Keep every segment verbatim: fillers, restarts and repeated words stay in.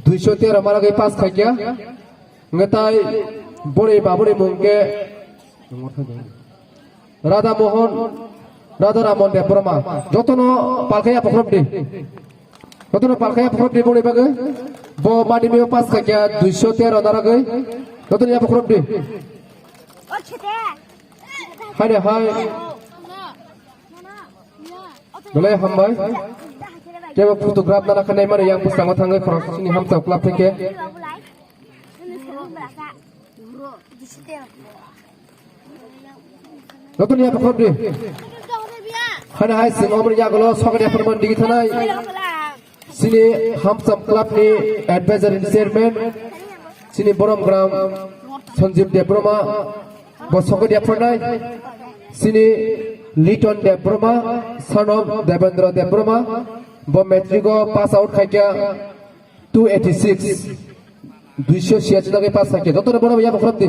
Duiso tero maragwi pass khaikya. Ngetai boni babuni mung khe Radha Mohan, Radha Ramon Debbarma. Jotono palkhaya pokhrom di. Jotono palkhaya pokhrom di boni bagwi. Bo madimio pass khaikya duiso tero naragwi. Jotono ya pokhrom di. Hai de hai. Belai hambai. Kebo photograph nana khanai mani yang bwskango thangwi khorok sini hamchao club theke. Jotono ya pokhrom di. Hai de hai sing omri ya golo sokri ya perman digi thanai. Sini Hamsam Club ni Advisor and Chairman, sini Borom Gram Sanjeev Debbarma, bo sokot yapharnai, sini Liton Debbarma, son of Devendra Debbarma, bo matric o pass out khaikya two eighty six, duiso siya chwla khe pass khaikya, joto no bono yabo khorok di,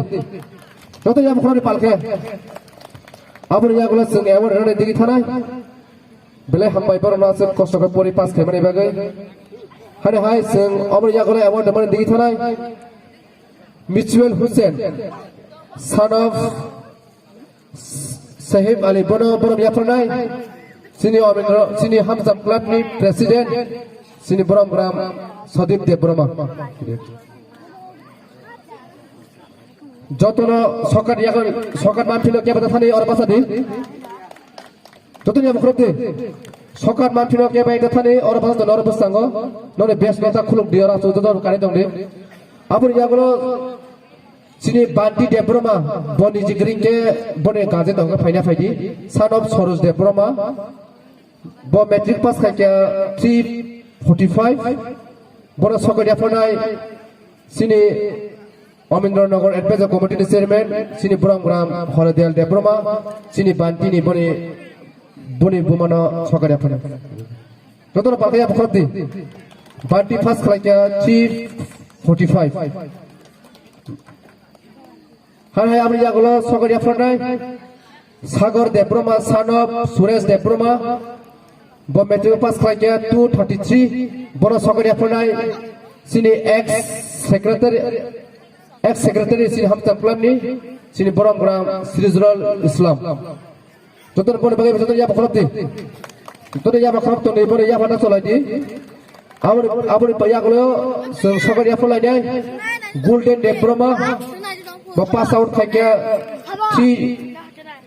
joto yabo khorok di palkhe, aboni yagulo chwng award rwnai digi thanai. Belai hambai borokno aswk kosto khe pori pass khaimani bagwi. Hani hai chwng omo yagulo award rwmani digi thanai Mutual Hussain, son of Sahib Ali, bono borok yapharnai. Chini Omendra, chini Hamsam Club ni President, chini Borom Gram Sodip Debbarma. Jotono sokat yakon, sokat manphino kebata thani oro basa di. Jotono ya bokhorok di. Sokat manphino kebai da thani oro basa dono oro bwskango. Noni best nota khuluk di oro aswk joto kani tong di. Aboni yagulo chini Banti Debbarma, boni jigring khe boni gaje tongo phaina phaidi. Son of Soroj Debbarma. Bo matric pass khaikya three forty five. Bono sokot yapharnai chini Omendra Nagar Advisor Committee ni Chairman, chini Borom Gram Horedal Debbarma, chini Banti ni boni, boni bumano sokot yapharnai. Jotono palkhe ya bokhorok di. Banti pass khlaikya three forty five. Hai hai aboni yagulo sokot yapharnai Sagar Debbarma, son of Suresh Debbarma. Bo matric pass khlaikya two thirty three. Bono sokot yapharnai chini ex secretary, ex secretary chini Hamsam Club ni chini Borom Gram Srijrol Islam. Jotono boni bagwi jotono ya bokhorok di. Jotono ya bokhorok tongdi, boni ya phano cholai di. Aboni, aboni yagulo chwng sokot yapharlainai Golden Debbarma. Bo pass out khaikya three,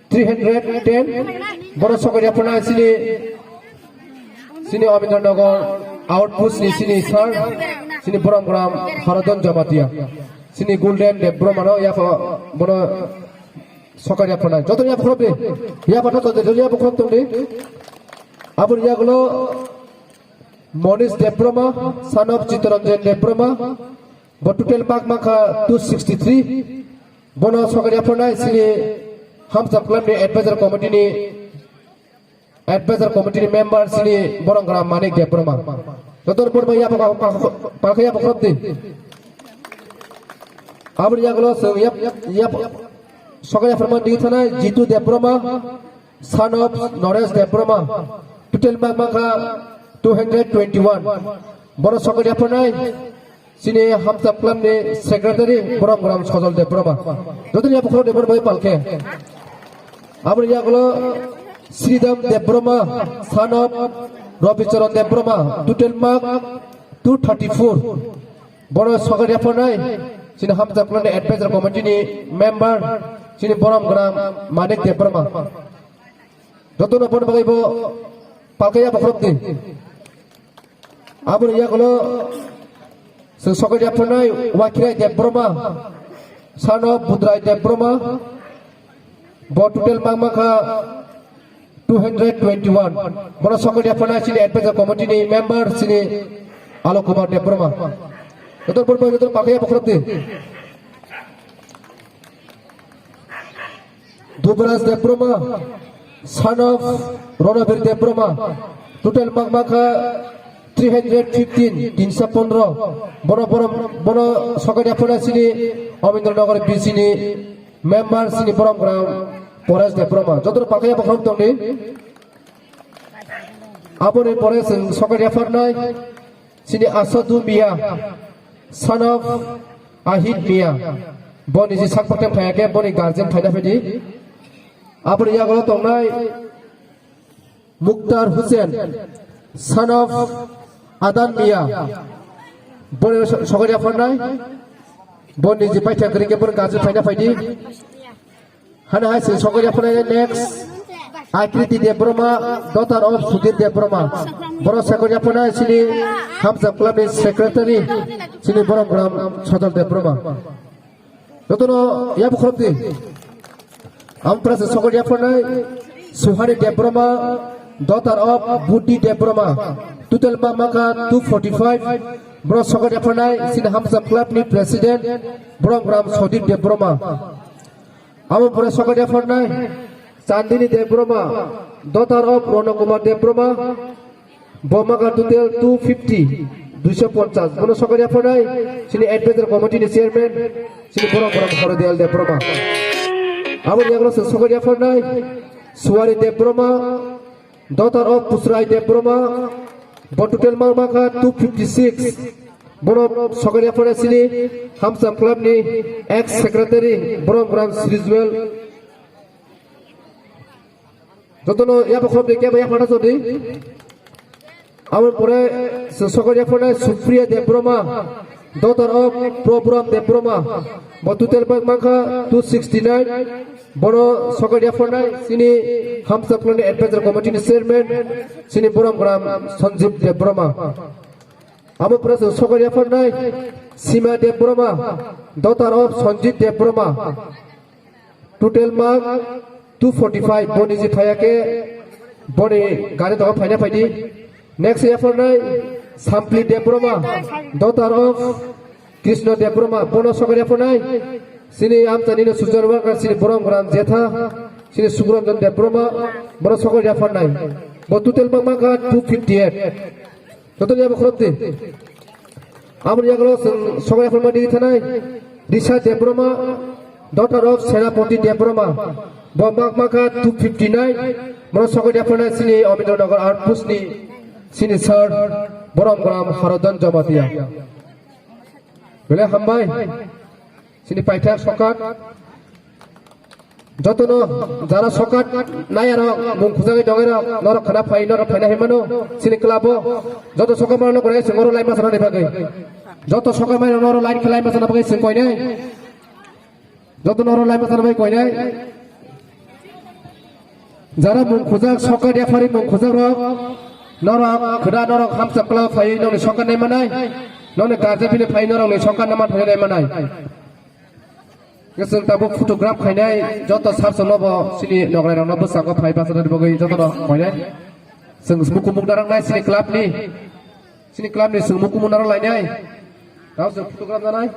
three hundred ten. Bono sokot yapharnai chini, chini Omendra Nagar outpost ni chini sir, chini Borom Gram Haradon Jamatia. Chini Golden Debbarma no yapha bono Sokar yapharnai. Joto yapharok di. Yapharok tongdi, joto yapharok tongdi. Aboni yagulo Monish Debbarma, son of Chittaranjan Debbarma. Bo total mark mankha two sixty three. Bono sokar yapharnai chini Hamsam Club ni advisor committee ni Advisor committee ni member chini Borom Gram Manik Debbarma. Joto ni borok bai yapha, palkhe yapha khorok di. Aboni yagulo chwng yap, yap, sokar yapharma di thanai Jitu Debbarma, son of Naresh Debbarma. Total mark mankha two hundred twenty one. Bono sokar yapharnai chini Hamsam Club ni secretary Borom Gram Sojol Debbarma. Joto ni yapharok Debbarma bai palkhe. Aboni yagulo Sridham Debbarma, son of Ravicharan Debbarma, total mark two thirty four. Bono sokar yapharnai chini Hamsam Club ni advisor committee ni member chini Borom Gram Manik Debbarma. Joto no bono bagwi bo palkhe yapha khorok di. Aboni yagulo chwng sokar yapharnai Wakhirai Debbarma, son of Budrai Debbarma. Bo total mark mankha two hundred twenty one. Bono sokar yapharnai chini advisor committee ni member chini Alok Kumar Debbarma. Joto borok bai joto palkhe yapha khorok di. Dubraj Debbarma, son of Ronabir Debbarma, total mark mankha three hundred fifteen, tinsa pondro. Bono, bono, bono sokar yapharnai chini Omendra Nagar B C ni member chini Borom Gram Paresh Debbarma. Joto palkhe yapha khorok tongdi. Aboni pore chwng sokar yapharnai chini Asadu Miya, Son of Ahid Mia. Boni si sak pakteng phaiya khe boni guardian phaina phaidi. Aboni yagulo tongnai Mukhtar Hussain, son of Adan Mia. Boni so-, sokori apharnai. Boni si paithak kwrwi khe boni guardian phaina phaidi. Hana hai sini sokori apharnai next. Akriti Debbarma, daughter of Sudhir Debbarma. Boro sokori apharnai sini Hamsa Club ni secretary, sini Borom Gram Sodol Debbarma. Jotono yabu khorokdi. Amprasa sokori apharnai Suhani Debbarma, daughter of Buddhi Debbarma. Total ma maka two forty-five. Boro sokori apharnai sini Hamsa Club ni president, Borom Gram Sodip Debbarma. Abo pore sokori apharnai Chandini Debbarma, daughter of Rono Kumar Debbarma, bo maka total two fifty, duiso ponchas. Bono sokori apharnai sini advisor committee ni chairman, sini Borom Borom Horodeal Debbarma. Abo ni yagulo se sokori apharnai Suwari Debbarma, daughter of Pusrai Debbarma, bo total ma maka two fifty-six. Bono sokori aphano sini Hamsa Club ni ex secretary Borom Gram Srijwel. Jotono yabo khorokdi kebo yaphano jodi. Abo pore sokori aphano Supriya Debbarma, daughter of Probram Debbarma. Bo total bag mangkha two sixty-nine. Bono sokori aphano sini Hamsa Club ni advisor committee ni chairman, sini Borom Gram Sanjeev Debbarma. Abo pore sokori aphano Sima Debbarma, daughter of Sanjeev Debbarma. Total mark two forty-five, boni si phaiya khe boni gari tongo phaina phaidi. Next ya phornai Sampli Debbarma, daughter of Krishna Debbarma, bono sokori ya phornai. Sini amchani no sujar worker sini Borom Gram Jetha, sini Sukuranjan Debbarma, bono sokori ya phornai. Bo total mark mangkha two fifty-eight. Joto ni abo khorokti. Aboni yagulo chwng sokori aphano mani thanai Risa Debbarma, daughter of Senapati Debbarma. Bo mak maka two fifty-nine. Bono sokori aphano sini Omindra Nagar outpost ni sini sir Borom Gram Harodan Jamatia. Bele hambai. Sini paithak sokat. Jotono jara sokat nayarok, mung khujagwi dongirok, norok khana phai, norok phaina hinmano, sini club o. Joto sokat mano koinai sing oro line masana ni bagwi. Joto sokat mano noro line khe line masana bagwi sing koinai. Joto noro line masana bagwi koinai. Jara mung khujak sokat yaphari mung khujak rok, norok khwda norok hamsa club phai noni sokat nai manai, noni garja bini phai norok ni sokat nama phai nai manai. Chwng tabuk photograph khainai joto sir chwngno bo sini nograi rokno bwskango phai bachana bagwi jotono koinai. Chwng mukumung narwknai sini club ni, sini club ni chwng mukumung narwk lainai. Tamo chwng photograph nanai.